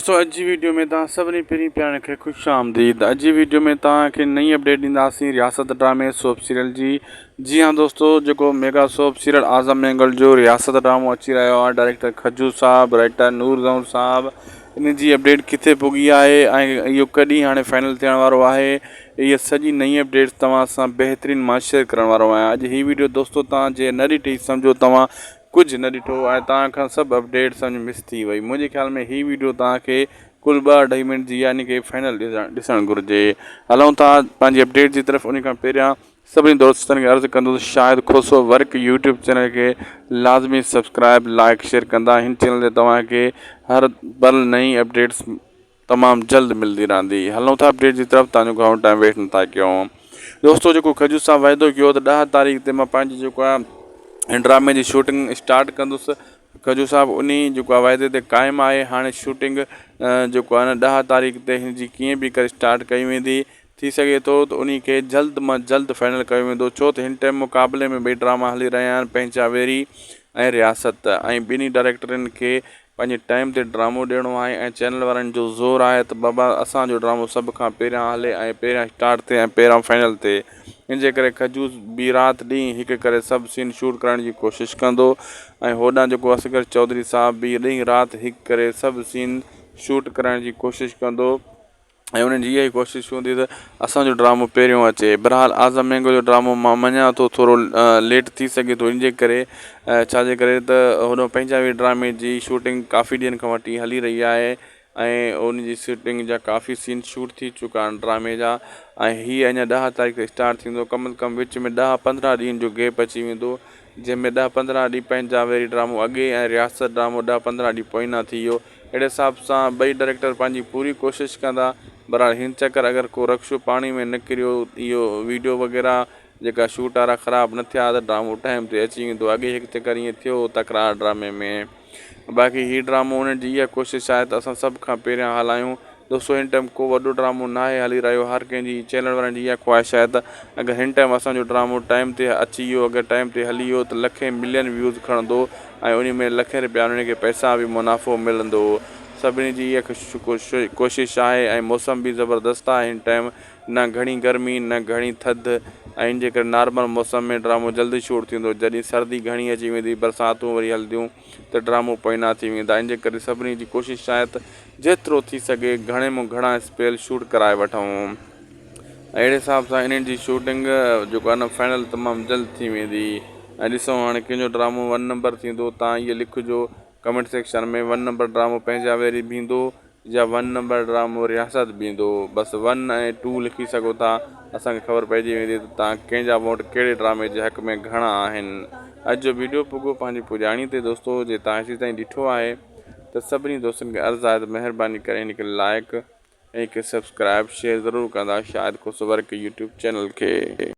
دوستو اڄ جي ويڊيو ۾ توهان سڀني پرين پيارن کي خوش آمديد اڄ جي ويڊيو ۾ توهان کي نئين اپڊيٽ ڏينداسين رياست ڊرامي سوپ سيريل جي جي ها دوستو جيڪو mega soap serial Azam Mengal جو رياست ڊرامو اچي رهيو آهي ڊائريڪٽر کجو صاحب رائٽر نور زئون صاحب ان جي اپڊيٽ ڪٿي پڳي آهي ۽ اهو ڪڏهن هاڻي فائنل ٿيڻ وارو آهي اهي سڄي نئين اپڊيٽس توهان سان بهترين مان شيئر ڪرڻ وارو آهيان اڄ هي ويڊيو دوستو توهان جي نه ڏٺي سمجهو توهان ڪجهه نه ڏٺو ۽ توهان کان سڀ اپڊيٽ سمجهه مس ٿي وئي منهنجي خيال ۾ هي ويڊيو توهان کي ڪل ٻه اڍائي منٽ جي يعني ڪي فائنل ڏسڻ گهرجي هلون ٿا پنهنجي اپڊيٽ جي طرف ان کان پهريان سڀني دوستن کي عرض ڪندس Shahid Khoso work YouTube channel کي لازمي سبسڪرائب لائڪ شيئر ڪندا هن چينل تي توهان کي هر پل نئين اپڊيٽس تمام جلد ملدي رهندي. هلون ٿا اپڊيٽ جي طرف تان جو گهڻو ٽائيم ويسٽ نٿا ڪيون. دوستو جيڪو کجو صاحب وعدو ڪيو ته 10 تاريخ تي مان پنهنجي جيڪو آهي ڊرامي جي شوٽنگ اسٽارٽ ڪندس کجو صاحب انهي جيڪو آهي وعدي تي قائم آهي هاڻي شوٽنگ جيڪو آهي نه 10 تاريخ تي هن جي ڪيئن به ڪري اسٽارٽ ڪئي ويندي ٿي سگهي ٿو ته انهي کي جلد مان جلد فائنل ڪيو ويندو ڇو ته هن ٽائيم مقابلي ۾ ٻئي ڊراما هلي رهيا آهن پنهنجا ويري ۽ رياست ۽ ٻنهي ڊائريڪٽرن کي پنهنجي ٽائيم تي ڊرامو ڏيڻو آهي ۽ چينل وارن جو زور آهي ته بابا اسان جو ڊرامو سڀ کان پهريان هلي ۽ پهريان اسٽارٽ ٿئي ۽ پهريان فائنل ٿئي ان جي ڪري کجو به رات ڏينهن هڪ ڪري سڀ سين شوٽ ڪرائڻ جي ڪوشش ڪندو ۽ هوڏانهن جيڪو اصغر چوڌري صاحب به ڏينهن رات هڪ ڪري سڀ سين شوٽ ڪرائڻ جي ڪوشش ڪندو. ۽ انهن جي اها ئي ڪوشش هوندي ته اسان جو ڊرامو پهريون اچي بهرحال اعظم مينگو جو ڊرامو مان مڃان ٿو ٿورو ليٽ ٿي سگهي ٿو ان جي ڪري ڇا جي ڪري ته هوڏو پنهنجا وي ڊرامي جي شوٽنگ ڪافي ڏينهن کان وٺي هلي رهي آهي ۽ ان جي شوٽنگ جا ڪافي سين شوٽ ٿي چڪا آهن ڊرامي جا ۽ هي اڃا 10 تاريخ تي اسٽارٽ ٿيندو ڪم از ڪم وچ ۾ 10 15 ڏينهن جو گيپ اچي ويندو جنهن ۾ 10 15 ڏينهن پنهنجا ويري ڊرامو اڳي ۽ رياست ڊرامو 10 15 ڏينهن پوئنا ٿي ويو اهڙي حساب سان ٻئي ڊائريڪٽر پنهنجي پوري ڪوشش ڪندا. بهرحال هن چڪر اگر ڪو رڪشو پاڻي ۾ نه ڪريو اهو ويڊيو وغيره جيڪا شوٽ وارا خراب نه ٿيا ته ڊرامو ٽائيم تي اچي ويندو اڳي هڪ چڪر ائين ٿيو هو تڪرار ڊرامي ۾ باقي هي ڊرامو انهن جي اها ڪوشش آهي ته اسان سڀ کان پهريان هلايون دوستو هن ٽائيم ڪو وڏو ڊرامو ناهي هلي رهيو هر ڪنهن جي چينل وارن جي اها خواهش آهي ته اگر هن ٽائيم اسان جو ڊرامو ٽائيم تي اچي ويو اگر ٽائيم تي هلي ويو ته لکين ملين ويوز کڻندو ۽ انهي ۾ لکين رپيا انهن کي پئسا به منافعو ملندو سڀني جي اها ڪوشش آهي ۽ موسم به زبردست آهي هن ٽائيم نه گهڻي گرمي نه گهڻي ٿڌ ۽ ان جي ڪري نارمل موسم ۾ ڊرامو جلدي شوٽ ٿيندو جڏهن سردي گهڻي اچي ويندي برساتون وري هلنديون ته ڊرامو پوئنا ٿي ويندا ان جي ڪري سڀني جي ڪوشش آهي ته جيترو ٿي سگهي گهڻي مان گهڻا اسپيل شوٽ ڪرائي وٺون اهڙي حساب سان انهن جي شوٽنگ جيڪو آهي نه فائنل تمام جلد ٿي ويندي ۽ ڏسون هاڻي ڪنهن جو ڊرامو ون نمبر ٿيندو تان اهي لکجو ڪمينٽ سيڪشن ۾ ون نمبر ڊرامو پنهنجا ويري بيندو يا ون نمبر ڊرامو رياست بيندو بس ون ۽ ٽو لکي سگهو ٿا اسان کي خبر پئجي ويندي ته تان ڪنهن جا ووٽ ڪهڙي ڊرامي جي حق ۾ گهڻا آهن اڄ جو ويڊيو پڳو پنهنجي پڄاڻي تي دوستو جي تان هيسي تائين ڏٺو آهي ته سڀني دوستن کي عرض آهي ته مهرباني ڪري هن کي لائڪ ۽ هڪ سبسڪرائب شيئر ضرور ڪندا Shahid Khoso work YouTube channel کي.